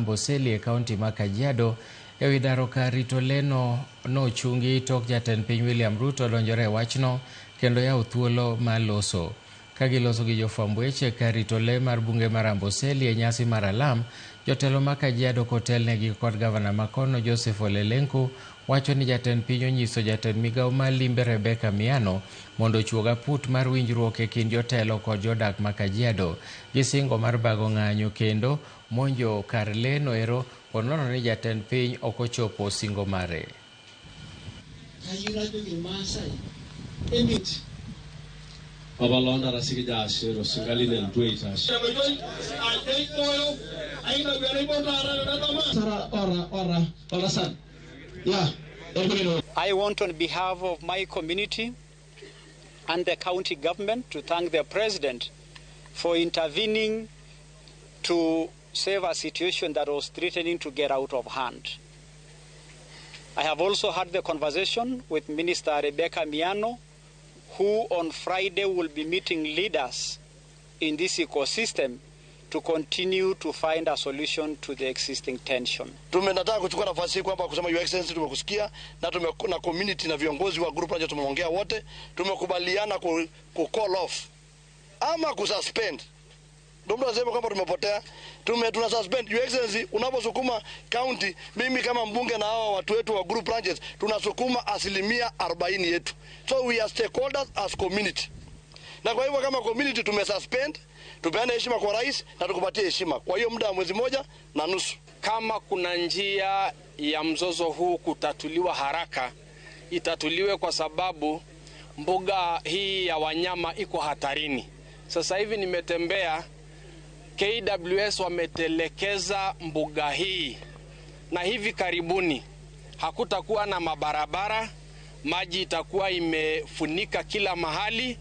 Amboseli e kaunti ma Kajiado ewi daro kar rito leno nochungi tok jatend piny William Ruto donjore e wachno kendo yawo thuolo mar loso. Ka giloso gi jofwamb weche kar rito le mar bunge mar Amboseli e nyasi mar alam, jotelo ma Kajiado kotelnegi kod gavana makono Joseph Ole Lenku wacho ni jatend piny onyiso jatend migawo mar limbe Rebecca Miano mondo ochuog aput mar winjruok e kind jotelo kod jodak ma Kajiado. Gisingo mar bago ng'anyo kendo monjo kar leno ero ponono ni jatend piny ok ochopo singo mare. I want on behalf of my community and the county government to thank the president for intervening to save a situation that was threatening to get out of hand. I have also had the conversation with Minister Rebecca Miano, who on Friday will be meeting leaders in this ecosystem to continue to find a solution to the existing tension. Tumenataka kuchukua nafasi hii kwamba kusema Your Excellency, tumekusikia na tume na community na viongozi wa group tumeongea wote, tumekubaliana ku call off ama ku suspend. Ndio mtu anasema kwamba tumepotea, tuna suspend. Your Excellency, unaposukuma county, mimi kama mbunge na hawa watu wetu wa group ranches tunasukuma 40% yetu. So we are stakeholders as community. Na kwa hivyo kama community tumesuspend, tupeane heshima kwa rais na tukupatie heshima. Kwa hiyo muda wa mwezi 1.5. Kama kuna njia ya mzozo huu kutatuliwa haraka, itatuliwe kwa sababu mbuga hii ya wanyama iko hatarini. Sasa hivi nimetembea, KWS wametelekeza mbuga hii, na hivi karibuni hakutakuwa na mabarabara, maji itakuwa imefunika kila mahali.